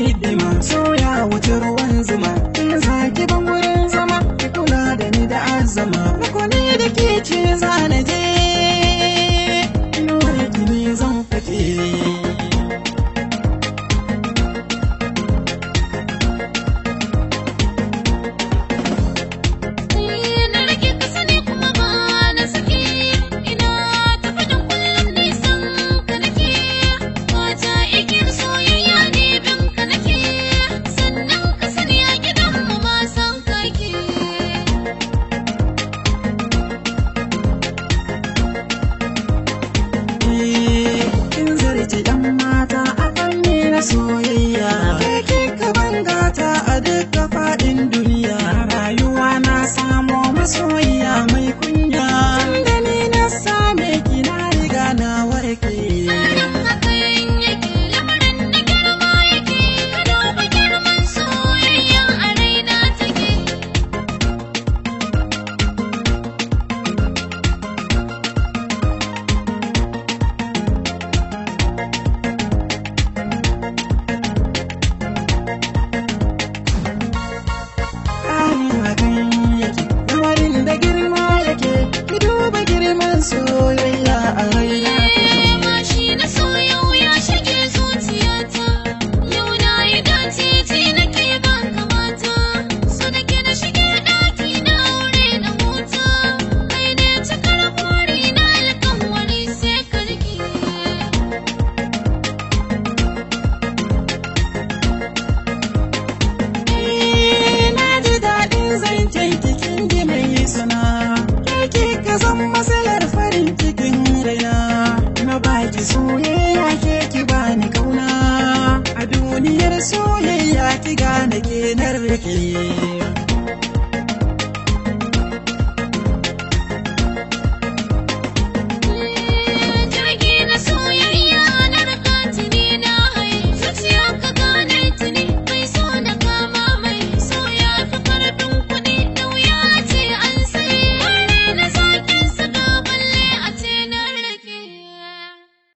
hidima. So ya wuce ruwan zuma, in zaki ban wurin zama, ki kula da ni da azama. Rukuni da ke ce za na je, inuwar ki ne zan fake. Na rike ka sani kuma ba na sake, ina ta faɗin kullum nisan ka nake, mata igiyar soyayya ne bin ka nake, sannan ka sani a gidan mu ma san ka ke. Kin zarce yan mata a fanni na soyayya, ke kika bangata a duka faɗin duniya. Rayuwa na samo masoyiya mai kunya, tunda ni na same ki na riga na warke. Tsarin hakan yake, lamarin da girma yake, ka duba girman soyayya a raina take. Tsarin hakan yake, lamarin da girma yake, ki duba girman soyayya a raina take. Mashi na so yau ya shige zuciyata, yau na yi dace ji nake ban kamata, so nake na shige ɗaki na aure na huta, kai ne cikar buri na alƙawari sai ka rike. Na ji daɗin zancen kikin ji mai suna, ke kika zan matsalar farin cikin raina. Na baki soyayya ke ki bani kauna, a duniyar soyayya ki gane ke na rike.